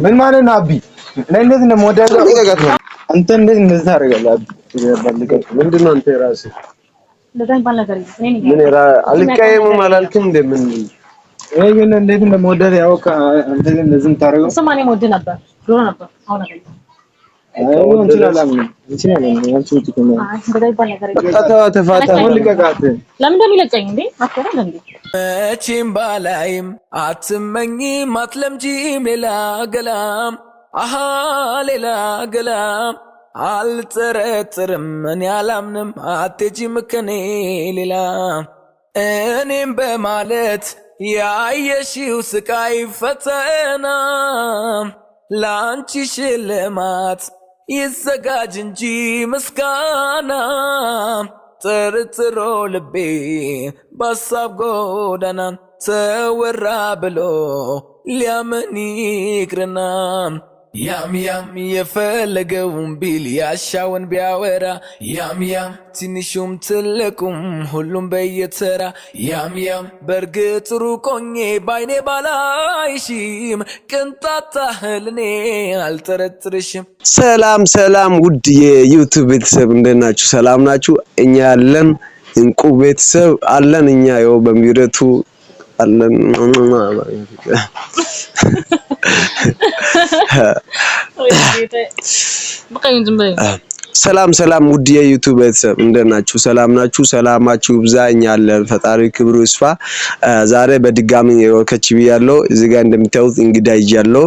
ምን ማለት ነው አቢ? እኔ እንዴት እንደምወደው አንተ እንዴት እንደዚህ ታደርጋለህ? አቢ ምንድን ነው አንተ የራስህ እንደዛ የሚባል ነገር የለም። እኔ ነኝ ምን አልቀየምም አላልክም? እንደ ምን እኔ ግን እንዴት እንደምወደው ያው አንተ እንደዚህ የምታደርገው እሱማ እኔም እወድህ ነበር ድሮ ነበር። አሁን አይደለም። አይ አንቺን አላምንም፣ አንቺን አላምንም። አንቺ ውጪ ከሆነ አይ እንደዛ የሚባል ነገር የለም። በቃ ተዋ፣ ተፋታ። አሁን ልቀቃት። ለምን እንደሚለቀኝ እንዴ? አትሆንም እንዴ? መቼም ባላይም አትመኝም አትለምጂም ሌላ ገላም አሃ ሌላ ገላም አልጠረጥርም እኔ አላምንም አትሄጂም ከኔ ሌላ እኔም በማለት ያየሽው ስቃይ ፈተና ለአንቺ ሽልማት ይዘጋጅ እንጂ ምስጋና ጥርጥሮ ልቤ በሀሳብ ጎዳና ተወራ ብሎ ሊያምን ይቅርና ያም ያም የፈለገውን ቢል ያሻውን ቢያወራ ያም ያም ትንሹም ትልቁም ሁሉም በየተራ ያም ያም በእርግጥ ሩቆኜ ባይኔ ባላይሽም ቅንጣት ታህል እኔ አልጠረጥርሽም። ሰላም ሰላም፣ ውድ የዩቲዩብ ቤተሰብ እንደት ናችሁ? ሰላም ናችሁ? እኛ ያለን እንቁ ቤተሰብ አለን። እኛ ያው በምህረቱ አለን። ሰላም ሰላም፣ ውድ የዩቲዩብ ቤተሰብ እንደት ናችሁ? ሰላም ናችሁ? ሰላማችሁ ይብዛ። እኛ አለን። ፈጣሪ ክብሩ ይስፋ። ዛሬ በድጋሚ ከች ብያለሁ። እዚህ ጋር እንደምታዩት እንግዳ ይዣለሁ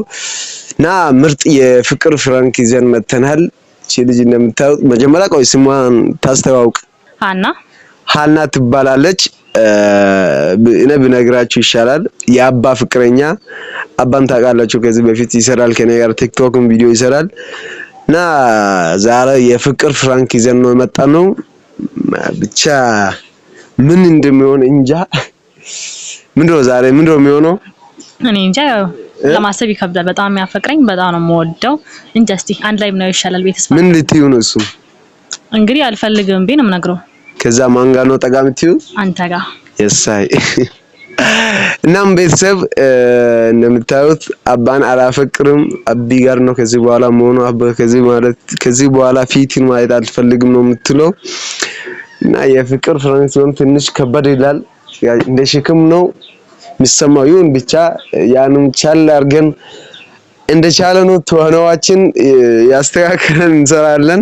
እና ምርጥ የፍቅር prank ይዘን መተናል። እቺ ልጅ እንደምታዩት መጀመሪያ ቆይ ስሟን ታስተዋውቅ። ሀና ሀና ትባላለች። እኔ ብነግራችሁ ይሻላል። የአባ ፍቅረኛ አባን ታውቃላችሁ። ከዚህ በፊት ይሰራል ከኔ ጋር ቲክቶክም ቪዲዮ ይሰራል እና ዛሬ የፍቅር prank ይዘን ነው የመጣ ነው። ብቻ ምን እንደሚሆን እንጃ። ምንድነው ዛሬ ምንድነው የሚሆነው? እኔ እንጃ፣ ለማሰብ ይከብዳል። በጣም የሚያፈቅረኝ በጣም ነው የምወደው። እንጃ እስቲ አንድ ላይ ብናየው ይሻላል። ቤተሰብ ምን ልትዩ ነው? እሱ እንግዲህ አልፈልግም ብዬ ነው የምነግረው። ከዛ ማን ጋር ነው ጠጋ የምትዩ? አንተ ጋር። የሳይ እናም ቤተሰብ እንደምታዩት አባን አላፈቅርም አቢ ጋር ነው ከዚህ በኋላ መሆኑ። አባ ከዚህ ማለት ከዚህ በኋላ ፊትን ማየት አልፈልግም ነው የምትለው። እና የፍቅር prank ሲሆን ትንሽ ከበድ ይላል። እንደ ሽክም ነው የሚሰማው። ይሁን ብቻ ያንም ቻል አድርገን እንደቻለ ነው ትሆነዋችን ያስተካክለን እንሰራለን።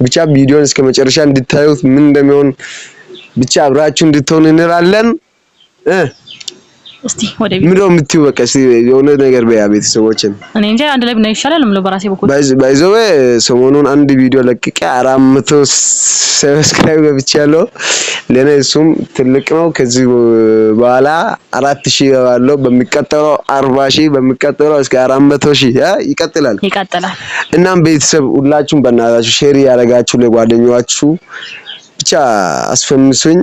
ብቻ ቪዲዮን እስከ መጨረሻ እንድታዩት ምን እንደሚሆን ብቻ አብራችሁ እንድትሆን እንላለን። እስቲ ወደ ቤት ምንድነው የምትይው? በቃ እስቲ የሆነ ነገር በያ ቤተሰቦችን። እኔ እንጃ አንድ ላይ ብናየው ይሻላል የምለው በራሴ በኩል። By the way ሰሞኑን አንድ ቪዲዮ ለቅቄ 400 subscribe ገብቻለሁ። ለኔ እሱም ትልቅ ነው። ከዚህ በኋላ 4000 እገባለሁ። በሚቀጥለው 40,000፣ በሚቀጥለው እስከ 400,000 ይቀጥላል ይቀጥላል። እናም ቤተሰብ ሁላችሁም በእናታችሁ share ያደረጋችሁ ለጓደኞቻችሁ ብቻ አስፈምሱኝ።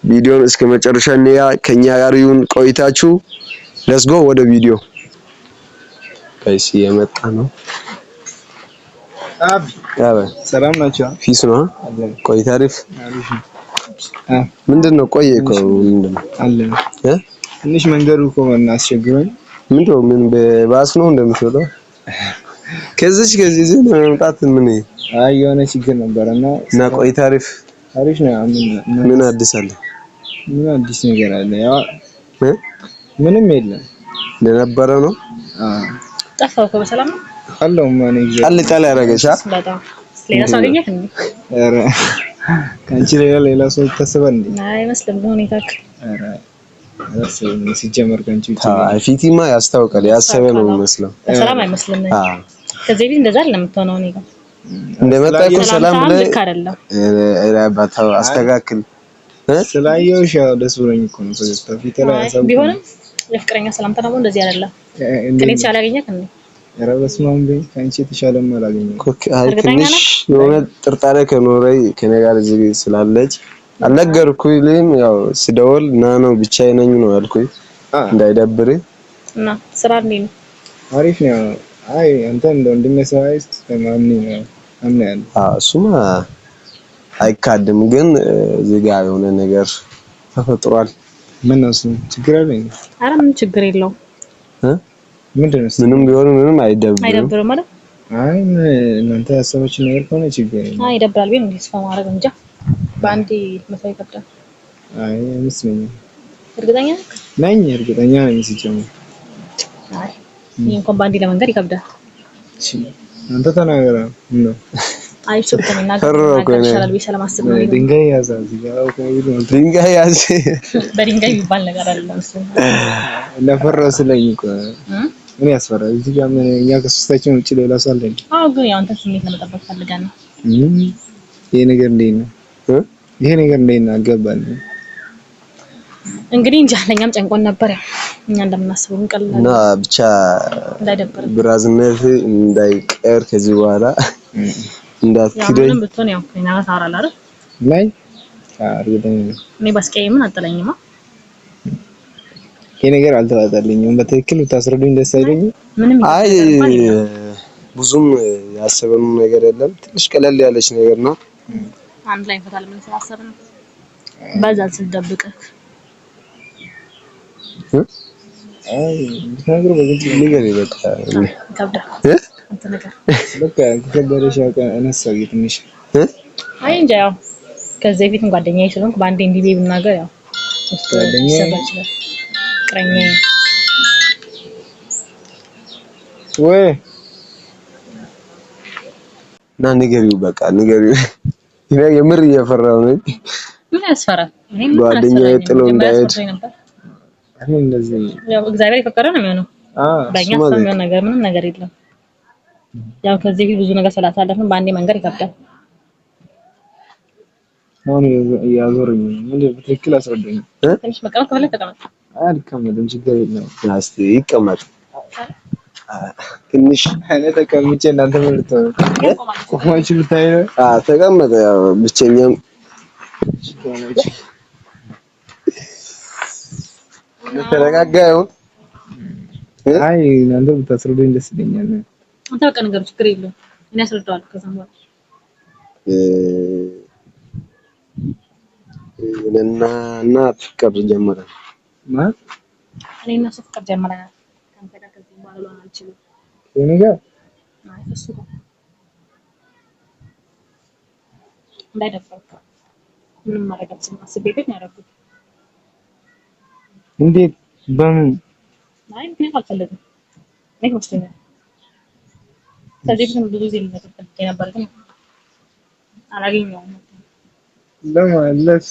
ቪዲዮን እስከ መጨረሻ እንያ ከኛ ጋር ይሁን ቆይታችሁ። Let's go ወደ ቪዲዮ። Guys እየመጣ ነው። አቢ ሰላም ናችሁ? Peace ነው። ቆይታ አሪፍ ምንድን ነው? ቆየ እኮ ምንድን ነው አለ ትንሽ መንገዱ እኮ አስቸግሮኝ። ምንድን ነው? ምን በባስ ነው እንደምትወጣው? ከዚች ከዚህ እዚህ ለመምጣት ምን? አይ የሆነ ችግር ነበረና እና ቆይታ አሪፍ አሪፍ ነው። ምን አዲስ አለ? ምን አዲስ ነገር አለ? ያው ምንም የለም እንደነበረ ነው። ጠፋሁ እኮ በሰላም ነው አለው። ማን ይዘ ጣል ጣል ያደረገሽ? በጣም ሌላ ሰው አገኘህ እንዴ? ኧረ ከአንቺ ሌላ ሌላ ሰው ይታሰባል እንዴ? አይመስልም ሁኔታክ። ኧረ አላሰብም ሲጀመር ከአንቺ ውጪ። አይ ፊቲማ ያስታውቃል። ያሰበ ነው የሚመስለው። በሰላም አይመስልም። ከዚህ በፊት እንደዛ አይደለም የምትሆነው። እኔ ጋር እንደመጣ እኮ ሰላም ብለህ ልክ አይደለም። ኧረ አባታው አስተካክል። ስላየሁሽ ያው ደስ ብሎኝ እኮ ነው። ፈገግታ ፊት ላይ ያሳውቅ ቢሆንም የፍቅረኛ ሰላምታ ደግሞ እንደዚህ አይደለም። ከኔ የተሻለ ያገኘህ እንዴ? ኧረ በስመ አብ በይ። ከአንቺ የተሻለማ አላገኘሁም። አይ ትንሽ የሆነ ጥርጣሬ ከኖረኝ ከኔ ጋር እዚህ ስላለች አልነገርኩህም። ያው ስደውል ና ነው ብቻዬን ነኝ ነው ያልኩህ እንዳይደብርህ። እና ስራ እንዴት ነው? አሪፍ ነው። አይ አንተ እንደ ወንድሜ ስራ ስለማምንህ ነው አምናለሁ። አዎ እሱማ አይካድም፣ ግን እዚህ ጋር የሆነ ነገር ተፈጥሯል። ምን ነው እሱ ችግር አለ? ኧረ ምን ችግር የለውም። ምንድን ነው? ምንም ቢሆን ምንም አይደብርም። አይደብርም ማለት አይ እናንተ ያሰባችሁ ነገር ከሆነ ችግር የለም። አይ ይደብራል ቢሆን እንዲህ ተስፋ ማድረግ እንጃ። በአንዴ መተው ይከብዳል። አይ አይመስለኝም። እርግጠኛ ነህ? ነኝ፣ እርግጠኛ ነኝ። ሲጀምር አይ ይሄ እንኳን በአንዴ ለመንገር ይከብዳል። እሺ አንተ ተናገር ነው። አይ እሱ ብትናገር ፈራሁ እኮ እኔ። ይሻላል ብዬ ስለማስብ ነው። ድንጋይ ያዛ እዚህ ጋር ድንጋይ ያዝ። በድንጋይ የሚባል ነገር አይደለም እሱ። ለፈራሁ ስለኝ እኮ ምን ያስፈራል? እዚህ ጋር ምን እኛ ከሶስታችን ውጭ ሌላ ሰው አለ እንዴ? አዎ ግን ያው አንተ ስሜት ለመጠበቅ ፈልገን ነው። ይሄ ነገር እንዴት ነው? ይሄ ነገር እንዴት ነው? አልገባንም። እንግዲህ እንጃ ለእኛም ጨንቆን ነበር። ያው እኛ እንደምናስበው እንቀላለን እና ብቻ እንዳይደብርም ብራዝነት እንዳይቀር ከዚህ በኋላ ያው እንዳትክደኝ። ምንም ብትሆን ያው ከእኛ ጋር ታወራለህ አይደል? ላይ እርግጠኛ ነኝ። እኔ ባስቀየምን አጠለኝማ። ይሄ ነገር አልተዋጠልኝም። በትክክል ብታስረዱኝ ደስ አይለኝም። ምንም አይ ብዙም ያሰበን ነገር የለም። ትንሽ ቀለል ያለች ነገር ናት። አንድ ላይ እንፈታለን ብለን ስላሰብን በዛ ስደብቅህ አይ ብትነግሩ በግልጽ ንገሪ በቃ ይከብዳል። አንተ ነገር በቃ ከከበደሽ ያው እነሳው ትንሽ አይ እንጃ ያው ከዚህ በፊትም ጓደኛዬ ስለሆንክ በአንዴ እንዲህ ብዬ ብናገር ያው ውስጥ ጓደኛዬ? ሊሰበር ይችላል። ፍቅረኛዬ ወይ እና ንገሪው በቃ ንገሪው። እኔ የምር እየፈራሁ ነው። ምን ያስፈራል? እኔ ምንም ጓደኛዬ አላስፈራኝም። ጥሎ መጀመሪያ እንዳይሄድ። አስፈርቶኝ ነበር። እኔ እንደዚህ ነው። ያው እግዚአብሔር የፈቀደው ነው የሚሆነው። አ በእኛ እሱማ ሀሳብ የሚሆን ነገር ምንም ነገር የለም። ያው ከዚህ በፊት ብዙ ነገር ስላሳለፍን በአንዴ መንገር ይከብዳል። አሁን እያዞረኝ ነው። ምንድን ነው? በትክክል አስረዱኝ። ትንሽ መቀመጥ ከፈለክ ተቀመጥ። አልቀመጥም፣ ችግር የለውም። እስቲ ይቀመጥ ትንሽ። እኔ ተቀምጬ እናንተ ምን ልትሆኑ ቆማችሁ ልታይ ነው? ተቀመጠ። ያው ብቸኛም ተረጋጋ ይሁን። አይ እናንተ ብታስረዱኝ ደስ ይለኛል። አንተ በቃ ነገሩ ችግር የለውም። እኔ አስረዳዋለሁ ከዛም በኋላ እኔና እና ፍቅር ጀመረ። ማለት እኔ እና እሱ ፍቅር ጀምረናል። ከአንተ ጋር ከዚህ በኋላ ልሆን አልችልም። ከእኔ ጋር አይ እሱ ጋር እንዳይደብርህ ምንም ማድረግ አልችልም። አስቤበት ነው ያደረኩት። እንዴት? በምን? አይ ምክንያት አልፈልግም። እኔ ተመችቶኛል። ከዚህ በፊትም ብዙ ጊዜ ልነግርህ ፈልጌ ነበር ግን አላገኘሁም። ለማን? ለእሱ?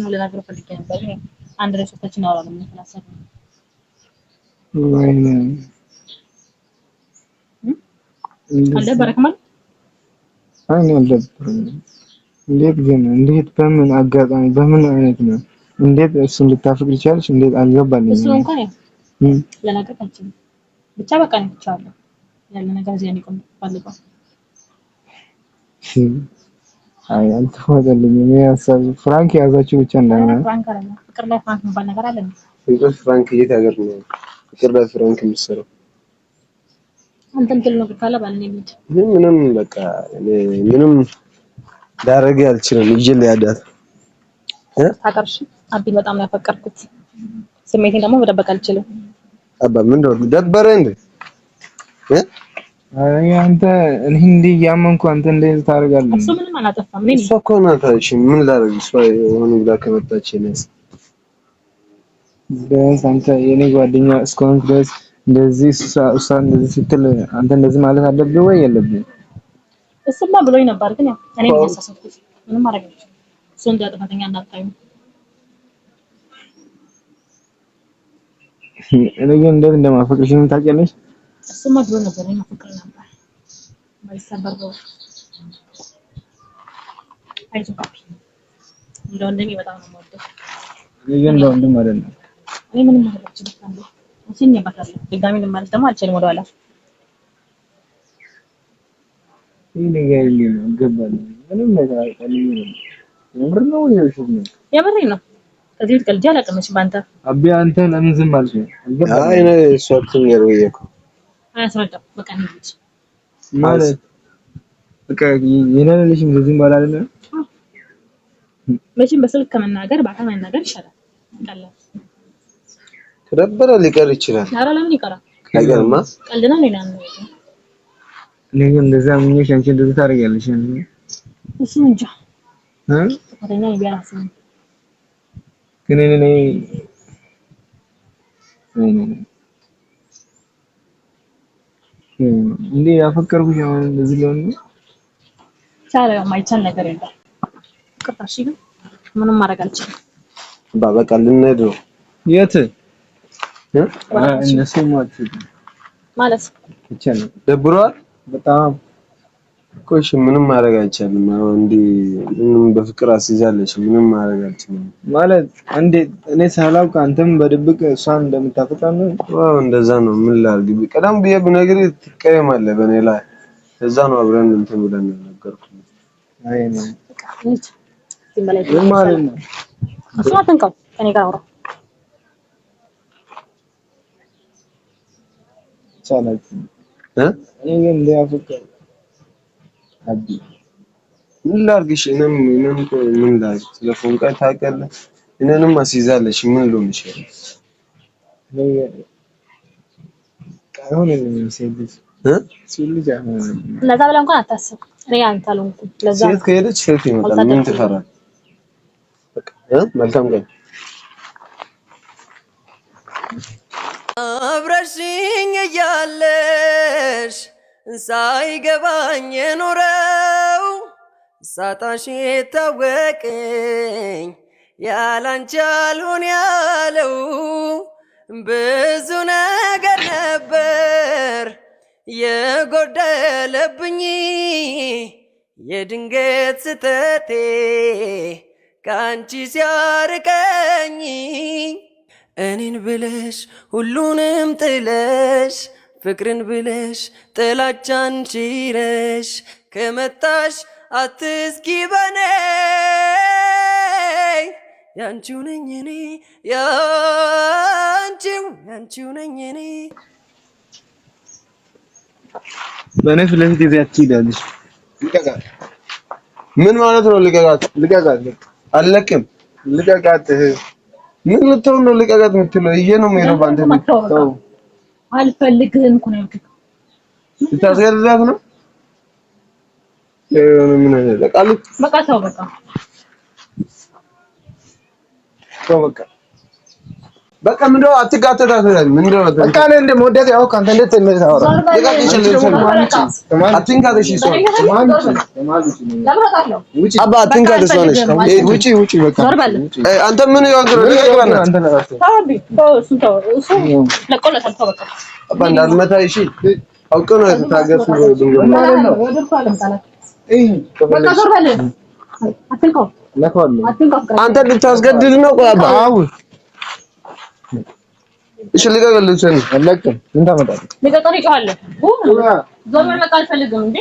ልነግርህ ፈልጌ ነበር ግን አንድ ላይ ሶስታችን እናወራለን ብለን ስላሰብን ነው። ወይኔ አልደበረክም አይደል? አይ እኔ አልደበረኝም። እንዴት ግን እንዴት በምን አጋጣሚ በምን አይነት ነው እንዴት እሱን ልታፈቅሪ ቻልሽ? እንዴት አልገባልኝም። እሱ እንኳን ያው ልነግርህ አልችልም። ብቻ በቃ እኔ ትቼዋለሁ። ያለ ነገር እዚህ እንዲቆም ፈልገው። አይ አልተዋጠልኝም። ይሄ ሀሳብ ፍራንክ የያዛችሁ ብቻ እንዳይሆን። ፍራንክ አይደለም። ፍቅር ላይ ፍራንክ የሚባል ነገር አለ እንዴ? ፍቅር ፍራንክ የት ሀገር ነው? ፍቅር ላይ ፍራንክ የምትሰራው? አንተ የምትለው ነገር ካለ ባል እኔ ልሂድ። ምንም በቃ እኔ ምንም ላደርግ አልችልም። ይዤ ልያዳት ታቀርሽ አቢን በጣም ነው ያፈቀርኩት። ስሜቴን ደግሞ መደበቅ አልችልም። አባ ምን ነው ደበረ እንዴ? አይ አንተ እኔ እንዲህ እያመንኩ አንተ እንዴት ታደርጋለህ? እሱ ምንም አላጠፋም። እኔ እሷ እኮ ናት። እሺ ምን ላደርግ? እሷ የሆነ ብላ ከመጣች እኔስ ቢያንስ አንተ የኔ ጓደኛ እስከሆንክ ድረስ እንደዚህ እሷ እንደዚህ ስትል አንተ እንደዚህ ማለት አለብህ ወይ የለብህም? እሱማ ብሎኝ ነበር፣ ግን ያው እኔ ነኝ ያሳሳትኩት። ምንም ማድረግ አልችልም። እሱ እንደ ጥፋተኛ እንዳታዩ። እኔ ግን እንዴት እንደማፈቅርሽ ነው ታውቂያለሽ? እሱማ ድሮ ነበር፣ እኔ አፈቅር ነበር። ባይሰበር ነው። አይዞህ ፓፒ፣ እንደ ወንድሜ በጣም ነው የምወደው። እኔ ግን እንደ ወንድም አይደለም። እኔ ምንም ማድረግ አልችልም። አንዴ ወስኜበታለሁ። ድጋሚ ልመለስ ደግሞ አልችልም ወደኋላ። ይሄ ነገር እንዴት ነው አልገባኝም። ምንም ነገር አልገባኝም። የምር ነው ወይ የውሸት ነው? የምሬን ነው። ከዚህ በፊት ቀልጄ አላውቅም። መቼም በአንተ አቢ አንተ ለምን ዝም አልሽ? አልገባኝም። አይ እኔ እሷ ትንገር ብዬ እኮ አያስረዳም። በቃ እንሂድ ማለት በቃ የኔ አይደለሽም ዝም ባል አይደለም። መቼም በስልክ ከመናገር በአካል መናገር ይሻላል። ቀላል ከደበረ ሊቀር ይችላል። ኧረ ለምን ይቀራል? አይቀርማ። ቀልድ ነው ሌላ ነው። እኔ ግን እንደዛ ምኞሽ አንቺ እንደዚህ ታደርጊያለሽ? እሱ እንጃ ጥፋተኛ ነኝ ብዬ አላስብም። ግን እኔ እንዴ ያፈቀርኩሽ አሁን እንደዚህ ሊሆን ነው? ቻለ የማይቻል ነገር የለም። ይቅርታ እሺ። ግን ምንም ማድረግ አልችልም። በቃ ልንሄድ ነው። የት እነሱ ማለት ይቻላል። ደብሯል በጣም እኮ። እሺ ምንም ማድረግ አይቻልም። አሁን እንዲህ ምንም በፍቅር አስይዛለች። ምንም ማድረግ አልችልም ማለት እንዴት እኔ ሳላውቅ አንተም በድብቅ እሷን እንደምታፈቅራ ነው። ዋው እንደዛ ነው። ምን ላድርግ? ቀደም ብዬ ብነግርህ ትቀየማለህ በእኔ ላይ። እዛ ነው አብረን እንትን ብለን ነገርኩህ። አይ ነው ምን ማለት ነው? እሱን አትንካው፣ ከእኔ ጋር አውራ። ይቻላል እኔ ግን እንዲያፈቅር አቢ ምን ላድርግሽ? እኔም እኔም እኮ ምን ላድርግ? ስለ ፎንቃ ታውቂያለህ። እኔንም አስይዛለች። ምን ልሆን ይችላል? አይሆንልኝም። ሴት ልጅ ሴት ልጅ አይሆንልኝም። እንደዛ ብለህ እንኳን አታስብ። እኔ አንተ አልሆንኩም። ለዛ ሴት ከሄደች ሴት ይመጣል። ምን ትፈራለህ? በቃ መልካም ቀን። አብረሽኝ እያለሽ ሳይገባኝ የኖረው ሳጣሽ ታወቀኝ ያላንቺ አልሆን ያለው ብዙ ነገር ነበር የጎደለብኝ የድንገት ስተቴ ከአንቺ ሲያርቀኝ እኔን ብለሽ ሁሉንም ጥለሽ ፍቅርን ብለሽ ጥላቻን ሽረሽ ከመጣሽ አትስጊ በኔ ያንቺው ነኝ እኔ ያንቺው ያንቺው ነኝ እኔ። በእኔ ፊት ለፊት ይዘህ ትሄዳለች። ልቀቃት። ምን ማለት ነው? ልቀቃት፣ ልቀቃት። አልለቅም። ልቀቃት። ምን ልትሆን ነው? ልቀቃት የምትለው? ይሄ ነው የሚሄደው በአንተ ቤት። ተው፣ አልፈልግህም እኮ ነው ያልኩህ። ልታስገድዳት ነው? ምን በቃ በቃ ተው፣ በቃ ተው፣ በቃ በቃ ምንድነው? አትጋተታት። ምንድነው? በቃ እኔ እንደምወዳት ያው አንተ እንዴት እንደምታወራ አትንካት። እሺ አባ አትንካት። እሷ ነች። ውጪ፣ ውጪ፣ በቃ አንተ ምን አባ እንዳትመታ። እሺ አውቄ ነው የተታገስኩት። አንተ ልታስገድድ ነው? ቆይ አባ እሺ ልቀቅልኝ። አልለቅም። ምን ታመጣለህ? ልቀቅልኝ። እጮሃለሁ። ዞር በል በቃ። አልፈልግም። እንዴ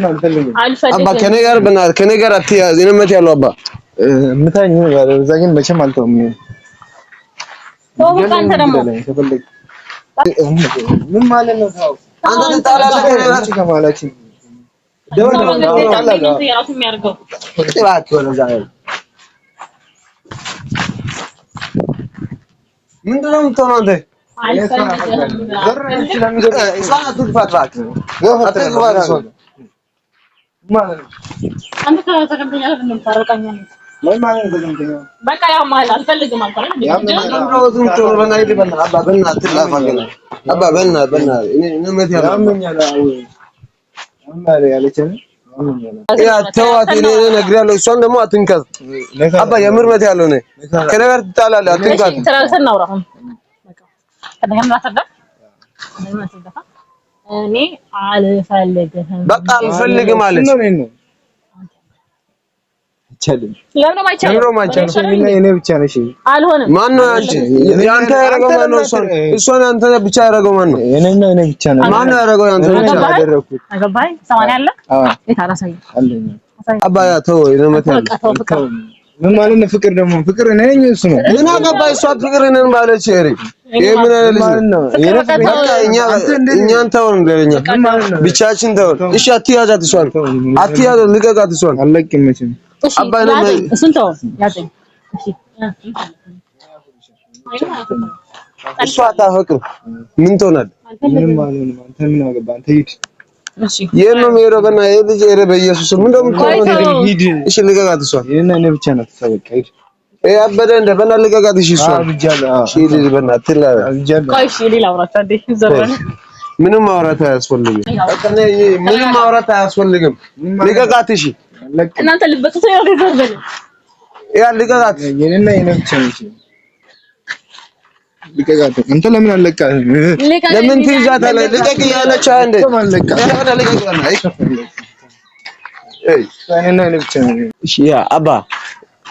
አልፈልግም። አባ ከኔ ጋር በእናትህ ከኔ ጋር አትያዝ። እኔ መት ያለው አባ ምታኝ። እዛ ግን መቼም አልተውም። ተው በቃ። አንተ ደግሞ ምን ማለት ነው? ተው አንተ ትጣላለህ ከኔ ጋር ከማላችን የራሱ የሚያደርገው እባክህ ወደዛ ምንድን ነው የምትሆነው አንተ? እሷን አትግፋት እባክህ፣ አትግፋት። በቃ ያማል፣ አልፈልግም አልኩህ አይደል? አባ በእናትህ በእናትህ ተዋት፣ እኔ እነግርሃለሁ። እሷን ደግሞ አትንካት አባ፣ የምር መት ያለው እኔ ከእኔ ጋር ትጣላለህ። አትንካት። እኔ አልፈልግህም፣ በቃ አልፈልግም አለች። አልሆንም። ማነው ያንተ ያደረገው? ማነው? እሷን አንተ ብቻ ያደረገው ማነው? እኔና እኔ ብቻ ነው። ማነው ያደረገው? ያንተ ብቻ ያደረኩት። አገባኝ። ሰማንያ አለ አባ ተው። ምን ማለት ነው? ፍቅር ደግሞ ፍቅር እኔ ነኝ እሱ ነው። ምን አገባህ? እሷ ፍቅር እኔን ባለች ኧረ ይሄ ምን አይነት ልጅ ነው? በቃ እኛን ተውን፣ ለኛ ብቻችን ተውን። እሺ አትያዛት፣ እሷን አትያዛት፣ ልቀቃት። እሷን አለቅም መቼም አባ እኔ እሱን ተው፣ ያዘኝ። እሺ እሷ አታፈቅርም። ምን ትሆናለህ? ምንም አልሆንም። አንተ ምን አገባህ? አንተ ሂድ። እሺ የት ነው የምሄደው? በእናትህ ይሄ ልጅ ሄደ። በኢየሱስ ምን እንደምትሆነው ሂድ። እሺ ልቀቃት። እሷን ይሄን እኔ ብቻ ነው ተሰበቀ። ሂድ። ይሄ አበደ እንደ በእናትህ ልቀቃት። እሺ እሷን አብጃለሁ። እሺ ልጅ በእናትህ አብጃለሁ። ቆይ እሺ ሌላ አውራችሁ አንዴ ዞር በል። ምንም ማውራት አያስፈልግም። በቃ እኔ ምንም ማውራት አያስፈልግም። ልቀቃት። እሺ እናንተ ልበጡት ነው። ዞር በል። ያ ልቀቃት። የኔና የኔ ብቻ ነው። ልቀቃት። አንተ ለምን አለቃትም? ለምን ትይዛታለህ? ልቀቅ እያለች እንደ እሺ ያ አባ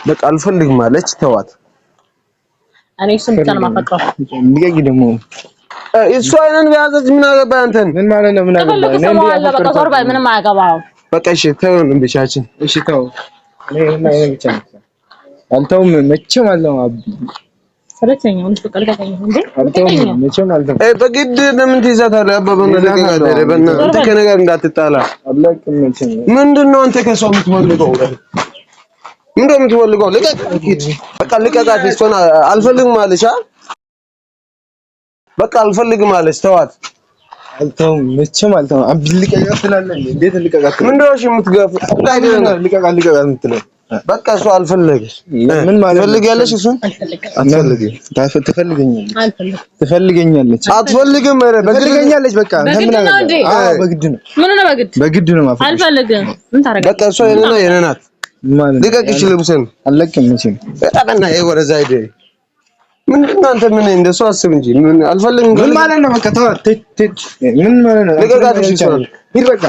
በቃ አልፈልግም አለች። ተዋት። እኔ እሱን ብቻ ነው የማፈቅረው። ልቀቂ ደግሞ እሷ አይነን በያዘች ምን አገባህ አንተን? ምን ማለት ነው? ምን አገባህ? እኔ በቃ ዞር በል። ምንም አያገባህም። በቃ እሺ ተውን ብቻችን። እሺ ተው። እኔ እኔ ብቻ ነው አልተውም፣ መቼም አልተውም። አቢ ሰለቸኝ። በቃ ልቀቀኝ እንዴ! አልተውም፣ መቼም አልተውም። በግድ ለምን ትይዛታለህ? አባ በእናትህ ልቀቃት። በእናትህ አንተ ከእኔ ጋር እንዳትጣላ። አልለቅም መቼም። ምንድን ነው አንተ ከእሷ የምትፈልገው? ምንድን ነው የምትፈልገው? ልቀቅ! በቃ ልቀቃት። እሷን አልፈልግም አለች። በቃ አልፈልግም አለች። ተዋት። አልተውም፣ መቼም አልተውም። አቢ ልቀቃት ትላለህ እንዴ? እንዴት ልቀቃት? ምንድን ነው እሺ የምትገፋው? ልቀቃት፣ ልቀቃት የምትለው በቃ እሷ አልፈለገች። ምን ማለት ነው? ትፈልጊያለሽ? እሱን አትፈልግም። ትፈልገኛለች፣ ትፈልገኛለች። አትፈልግም። ኧረ ትፈልገኛለች። በቃ በግድ ነው እንዴ? አዎ በግድ ነው። ምን ነው በግድ? በግድ ነው ማፈቅርሽ። አልፈልግም። ምን ታደርጋለህ? በቃ እሷ የኔ ነው የኔ ናት። ማለት ልቀቅ። እሺ ልብስን አልለቅም መቼም። በጣም ይሄ ወደዛ ሂድ። ምንድን ነው አንተ? ምን እንደሱ አስብ እንጂ ምን አልፈልግም። ምን ማለት ነው? በቃ ተዋት። ምን ማለት ነው? ልቀቃት። እሺ እሷን ሂድ፣ በቃ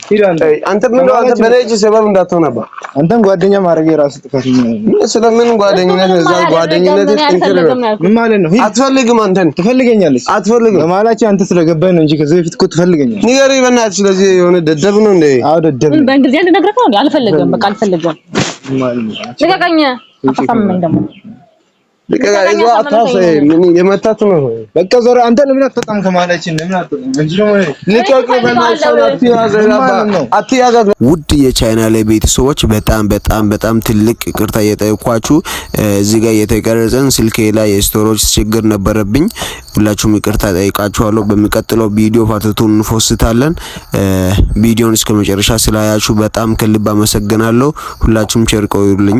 ሂድ። አንተ አንተ ምን ነው አንተ በኔ እጅ ሰበብ እንዳትሆን አባ። አንተም ጓደኛ ማድረግ የራሱ ጥፋት ነው። ስለምን ጓደኝነት እዛ ጓደኝነት ጥንክር ነው። ምን ማለት ነው? ሂድ። አትፈልግም። አንተን ትፈልገኛለች። አትፈልግም። በመሀላችን አንተ ስለገባህ ነው እንጂ ከዚህ በፊት እኮ ትፈልገኛለች። ንገሪኝ በእናትህ። ስለዚህ የሆነ ደደብ ነው እንዴ? አዎ ደደብ ነው። በእንግሊዝኛ እንድነግርህ ነው እንዴ? አልፈልግም። በቃ አልፈልግም። ልቀቀኝ። አታሳምመኝ ደግሞ የመታት ነው። በቃ ዞር። አንተ ለምን አትወጣም? ከመሀላችን ለምን አትወጣም? እንጂ ደግሞ ልቀቅ። አትያዛት። ውድ የቻናሌ ቤተሰቦች በጣም በጣም በጣም ትልቅ ይቅርታ እየጠየኳችሁ እዚህ ጋር የተቀረጸን ስልኬ ላይ የ storage ችግር ነበረብኝ። ሁላችሁም ይቅርታ ጠይቃችኋለሁ። በሚቀጥለው ቪዲዮ part two ን እንፖስታለን። ቪዲዮን እስከ መጨረሻ ስላያችሁ በጣም ከልብ አመሰግናለሁ። ሁላችሁም ቸር ቆዩልኝ።